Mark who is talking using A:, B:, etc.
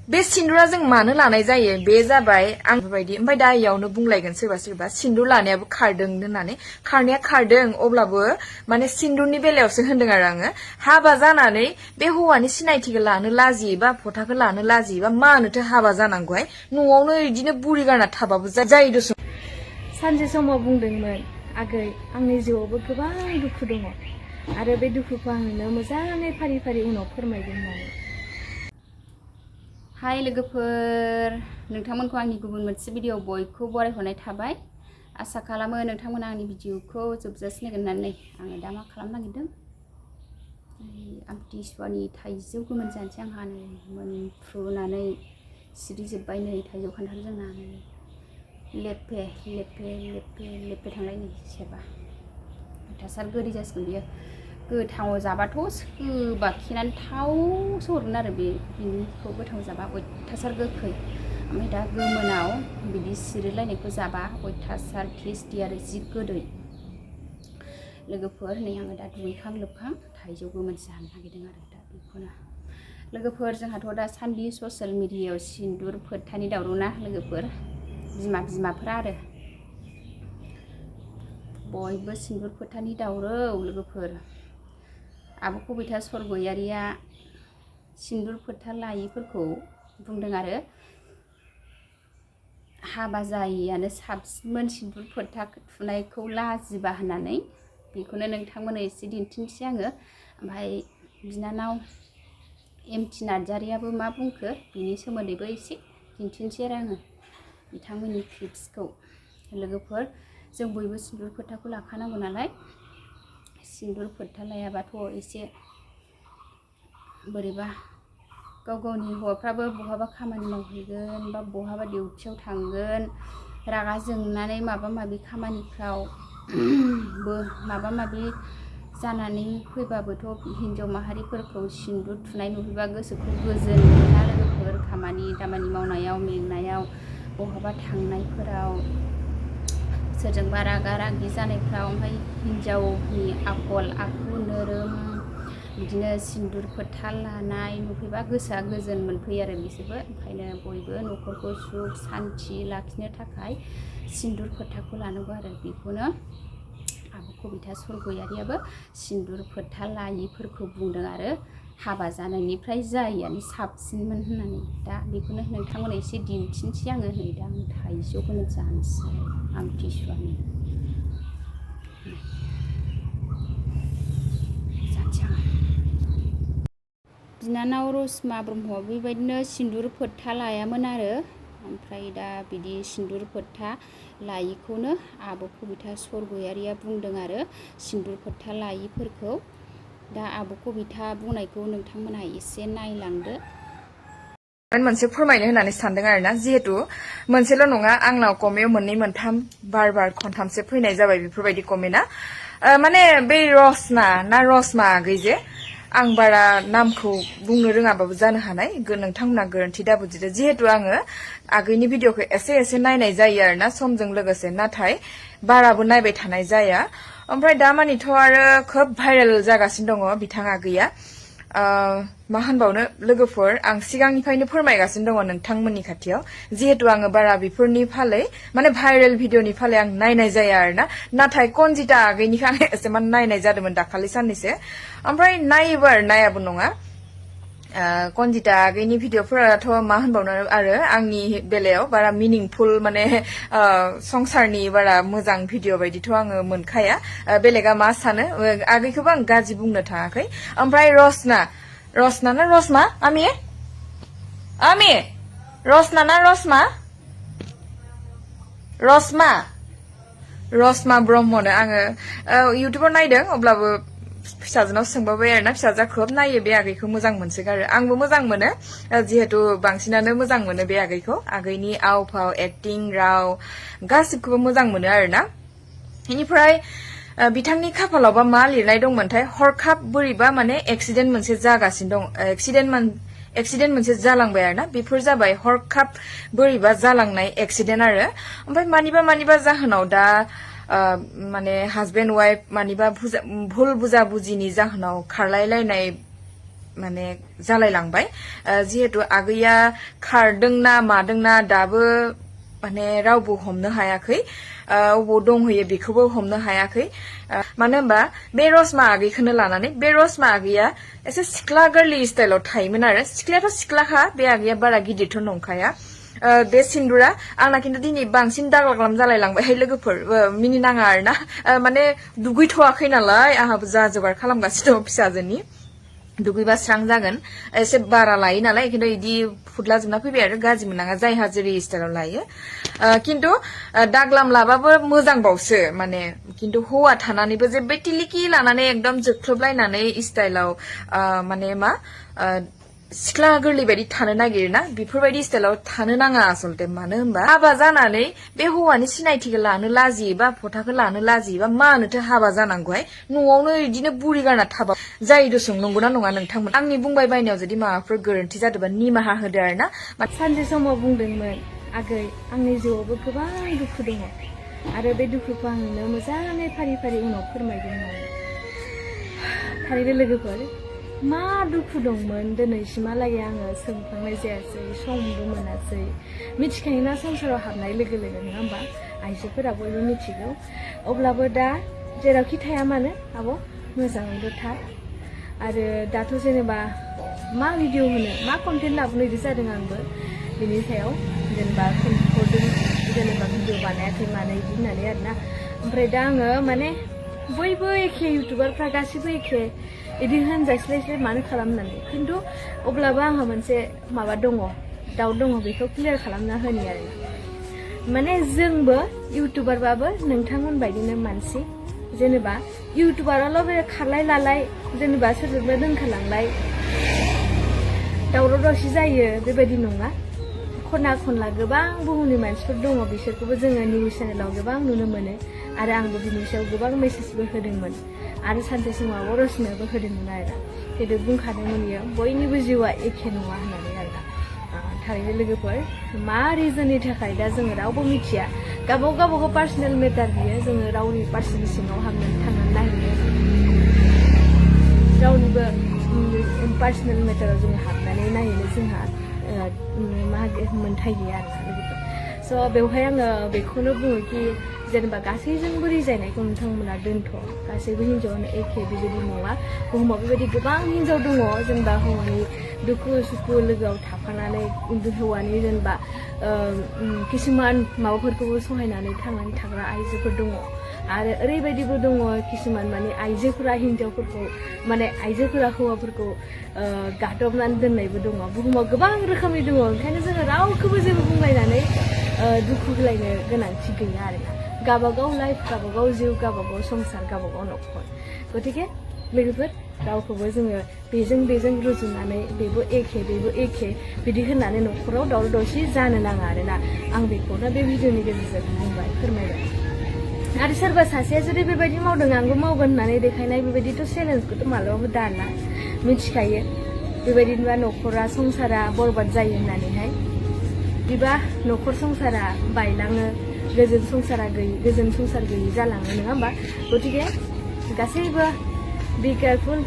A: बे सिन्दुरा जों मानो लानाय जायो बे जाबाय आं बेबायदि ओमफ्राय दा इयावनो बुंलायगोन सोरबा सोरबा सिन्दुर लानायाबो खारदों होननानै खारनाया खारदों अब्लाबो माने सिन्दुरनि बेलायावसो होनदों आरो आङो हाबा जानानै बे हौवानि सिनायथिखौ लानो लाजियो बा फटाखौ लानो लाजियो बा मानोथो हाबा जानांगौहाय न'आवनो इदिनो बुरि गारना थाबाबो जायो दस
B: सानसे समाव बुंदोंमोन आगै आंनि जिउआवबो गोबां दुखु दङ आरो बे दुखुखौ आं नोंनो मोजाङै फारि फारि उनाव फोरमायगोन होननानै
C: हाय लोगोफोर नोंथांमोनखौ आंनि गुबुन मोनसे भिडिअ बयखौ बरायहरनाय थाबाय आसा खालामो नोंथांमोना आंनि भिडिअखौ जोबजासिम नायगोन होननानै आङो दा मा खालामनो नागिरदों आमथिसुवानि थाइजौ गोमोन जानोसै आंहा नै मोनफ्रुनानै सिरिजोब्बाय नै थाइजौ खान्थाल जोंना लेफे लेफे लेफे लेफे थांलाय नै सेबा थासार गोदै जासिगोन बियो गोथाङाव जाबाथ' सोबाखिनानै थावसो हरगोन आरो बिनिखौ गोथाङाव जाबा अयथासार गोखै ओमफ्राय दा गोमोनाव बिदि सिरिलायनायखौ जाबा अयथासार टेस्टि आरो जि गोदै लोगोफोर नै आङो दा दुगैखां लोबखां थाइजौ गोमोन जानो नागिरदों आरो दा बेखौनो लोगोफोर जोंहाथ' दा सान्दि ससियेल मिडियायाव सिन्दुर फोथानि दावराव ना लोगोफोर बिमाफोरा आरो बयबो सिन्दुर फोथानि दावराव लोगोफोर आब' कबिता सरगयारिया सिन्दुर फोथा लायिफोरखौ बुंदों आरो हाबा जायियानो साबसिनमोन सिन्दुर फोथा थुनायखौ लाजिबा होननानै बेखौनो नोंथांमोननो एसे दिन्थिनोसै आङो ओमफ्राय बिनानाव एमटि नार्जारियाबो मा बुंखो बिनि सोमोन्दैबो एसे दिन्थिनोसै आरो आङो बिथांमोननि क्लिप्सखौ लोगोफोर जों बयबो सिन्दुर फोथाखौ लाखानांगौ नालाय सिन्दुर फोथा लायाबाथ' एसे बोरैबा गाव गावनि हौवाफ्राबो बहाबा खामानि मावहैगोन बा बहाबा डिउटियाव थांगोन रागा जोंनानै माबा माबि खामानिफ्राव माबा माबि जानानै फैबाबोथ' हिन्जाव माहारिफोरखौ सिन्दुर थुनाय नुयोबा गोसोखौ गोजोन मोना लोगोफोर खामानि दामानि मावनायाव मेंनायाव बहाबा थांनायफोराव सोरजोंबा रागा रागि जानायफ्राव ओमफ्राय हिन्जावनि आखल आखु नोरोम बिदिनो सिन्दुर फोथा लानाय नुफैबा गोसोआ गोजोन मोनफैयो आरो बिसोरबो ओंखायनो बयबो न'खरखौ सुख सान्थि लाखिनो थाखाय सिन्दुर फोथाखौ लानांगौ आरो बेखौनो आब' कबिता सरगयारियाबो सिन्दुर फोथा लायिफोरखौ बुंदों आरो हाबा जानायनिफ्राय जायियानो साबसिनमोन होननानै दा बेखौनो नोंथांमोननो एसे दिन्थिनोसै आङो नै दा आं थाइजौखौनो जानोसै आमथिसुवानि जानोसै आं बिनानाव रसमा ब्रह्म बेबायदिनो सिन्दुर फोथा लायामोन आरो ओमफ्राय दा बिदि सिन्दुर फोथा लायिखौनो आब' कबिता सरगयारिया बुंदों आरो सिन्दुर फोथा लायिफोरखौ दा आब' कबिता बुंनायखौ नोंथांमोनहा एसे नायलांदो
A: मोनसे फोरमायनो होननानै सानदों आरोना जिहेतु मोनसेल' नङा आंनाव कमेन्टआव मोननै मोनथाम बार खनथामसो फैनाय जाबाय बेफोरबायदि कमेन्टआ माने बे रसमा आगै जे आं बारा नामखौ बुंनो रोङाबाबो जानो हानाय नोंथांमोना गोरोन्थि दाबुजिदो जिहेतु आङो आगैनि भिडिअखौ एसे नायनाय जायो आरोना समजों लोगोसे नाथाय बाराबो नायबाय थानाय जाया ओमफ्राय दा मानिथ' आरो खोब भाइरेल जागासिनो दङ बिथां आगैया मा होनबावनो लोगोफोर आं सिगांनिफ्रायनो फोरमायगासिनो दङ नोंथांमोननि खाथियाव जिहेतु आङो बारा बेफोरनि फालै माने भाइरेल भिडिअनि फालै आं नायनाय जाया आरोना नाथाय कनजिता आगैनिखौ आं एसेमान नायनाय जादोंमोन दाखालि साननैसो ओमफ्राय नायोबो आरो नायाबो नङा कनजिता आगैनि भिडिअफोराथ' मा होनबावनो आरो आंनि बेलायाव बारा मिनिंफुल माने संसारनि बारा मोजां भिडिअ बायदिथ' आङो मोनखाया बेलेगा मा सानो आगैखौबो आं गाज्रि बुंनो थाङाखै ओमफ्राय रसना ना रसमा आमि रसना ना रसमा ब्रह्मनो आङो इउटुबाव नायदों अब्लाबो फिसाजोनाव सोंबाबाय आरोना फिसाजोआ खोब नायो बे आगैखौ मोजां मोनसोगारो आंबो मोजां मोनो जिहेतु बांसिनानो मोजां मोनो बे आगैखौ आगैनि आव फाव एक्टिं राव गासिबखौबो मोजां मोनो आरोना बेनिफ्राय बिथांनि खाफालावबा मा लिरनाय दंमोनथाय हरखाब बोरैबा माने एक्सिडेन्ट मोनसे जागासिनो दं एक्सिडेन्ट मोनसे जालांबाय आरोना बेफोर जाबाय हरखाब बोरैबा जालांनाय एक्सिडेन्ट आरो ओमफ्राय मानिबा जाहोनाव दा माने हाजबेन्ड वाइफ मानिबा भुल बुजा बुजिनि जाहोनाव खारलायलायनाय माने जालायलांबाय जिहेतु आगैया खारदोंना मादोंना दाबो माने रावबो हमनो हायाखै अबाव दंहैयो बेखौबो हमनो हायाखै मानो होनबा बे रसमा आगैखौनो लानानै बे रसमा आगैया एसे सिख्ला गोरलै स्टाइलाव थायोमोन आरो सिख्लायाथ' सिख्लाखा बे आगैया बारा गिदिरथ' नंखाया बे सिन्दुरा आंना खिन्थु दिनै बांसिन दाग्लाग्लाम जालायलांबायहाय लोगोफोर मिनिनाङा आरोना माने दुगैथ'वाखै नालाय आंहाबो जा जगार खालामगासिनो दं फिसाजोनि दुगैबा स्रां जागोन एसे बारा लायो नालाय खिन्थु इदि फुदला जोबना फैबाय आरो गाज्रि मोनाङा जायहा जेरै स्टाइलाव लायो खिन्थु दाग्लाम लाबाबो मोजांबावसो माने खिन्थु हौवा थानानैबो जे बे टिलिकि लानानै एकदम जोख्लोबलायनानै स्टाइलाव माने मा सिख्ला गोरलै बायदि थानो नागिरोना बेफोरबायदि स्टाइलाव थानो नाङा आसलते मानो होनबा हाबा जानानै बे हौवानि सिनायथिखौ लानो लाजियो बा फथाखौ लानो लाजियो बा मानोथो हाबा जानांगौहाय न'आवनो इदिनो बुरि गारना थाबा जाय दसुं नंगौना नङा नोंथांमोन आंनि बुंबाय बायनायाव जुदि माबाफोर गोरोन्थि जादोंबा निमाहा होदो आरोना
B: सानसे समाव बुंदोंमोन आगै आंनि जिउआवबो गोबां दुखु दङ आरो बे दुखुखौ आंनो मोजाङै फारि फारि उनाव फोरमायदोंमोन थारैनो लोगोफोर मा दुखु दंमोन दिनैसिमहालागै आङो सोंखांनाय जायासै समबो मोनासै मिथिखायोना संसाराव हाबनाय लोगो लोगो नङा होमबा आइजोफोरा बयबो मिथिगौ अब्लाबो दा जेरावखि थाया मानो आब' मोजाङैल' था आरो दाथ' जेनेबा मा भिडिअ होनो मा कन्टेन्ट लाबोनो इदि जादों आंबो बिनि सायाव जेनेबा हरदों जेनेबा भिडिअ बानायाखै मानो इदि होननानै आरोना ओमफ्राय दा आङो माने बयबो एखे इउटुबारफ्रा गासिबो एखे इदि होनजास्लायस्लाय मानो खालामनानै खिन्थु अब्लाबो आंहा मोनसे माबा दङ दाउट दङ बेखौ क्लियार खालामना होनि आरो माने जोंबो इउटुबारबाबो नोंथांमोन बायदिनो मानसि जेनेबा इउटुबाराल' बे खारलाय लालाय जेनेबा सोरजोंबा दोनखारलांलाय दावराव दावसि जायो बेबायदि नङा खना खनला गोबां बुहुमनि मानसिफोर दङ बिसोरखौबो जोङो निउस चेनेलाव गोबां नुनो मोनो आरो आंबो बिनि सायाव गोबां मेसेजबो होदोंमोन आरो सानसे समाव रसनायाबो होदोंमोन आरो गोदो बुंखादोंमोन बियो बयनिबो जिउआ एखे नङा होननानै आरोना थारैनो लोगोफोर मा रिजननि थाखाय दा जोङो रावबो मिथिया गावबागाव पार्सनेल मेटार बियो जोङो रावनि पार्सनेल सिङाव हाबनानै थांनानै नायहैनो रावनिबो पार्सनेल मेटाराव जोङो हाबनानै नायहैनो जोंहा मा मोन्थाय गैया आरोना लोगोफोर स' बेवहाय आङो बेखौनो बुङो कि जेनेबा गासैजोंबो रिजायनायखौ नोंथांमोना दोनथ' गासैबो हिन्जावानो एखे बेबायदि नङा बुहुमाव बेबायदि गोबां हिन्जाव दङ जेनेबा हौवानि दुखु सुखु लोगोआव थाफानानै हौवानि जेनेबा किसुमान माबाफोरखौबो सहायनानै थांनानै थाग्रा आइजोफोर दङ आरो ओरैबायदिबो दङ किसुमान माने आइजोफोरा हिन्जावफोरखौ माने आइजोफोरा हौवाफोरखौ गादबनानै दोननायबो दङ बुहुमाव गोबां रोखोमनि दङ ओंखायनो जोङो रावखौबो जेबो बुंलायनानै दुखु होलायनो गोनांथि गैया आरोना गावबागाव लाइफ गावबागाव जिउ गावबागाव संसार गावबागाव न'खर गतिके लोगोफोर रावखौबो जोङो बेजों रुजुनानै बेबो एखे बिदि होननानै न'खराव दावराव दावसि जानो नाङा आरोना आं बेखौनो बे भिडिअनि गेजेरजों बुंबाय फोरमायबाय आरो सोरबा सासेया जुदि बेबायदि मावदों आंबो मावगोन होननानै देखायनाय बेबायदिथ' चेलेन्जखौथ' मालाबाबो दाना मिथिखायो बेबायदिनोबा न'खरा संसारा बरबाद जायो होननानैहाय बिबा न'खर संसारा बायलाङो गोजोन संसार गैयि जालाङो नङा होमबा गतिके गासैबो बि केयारफुल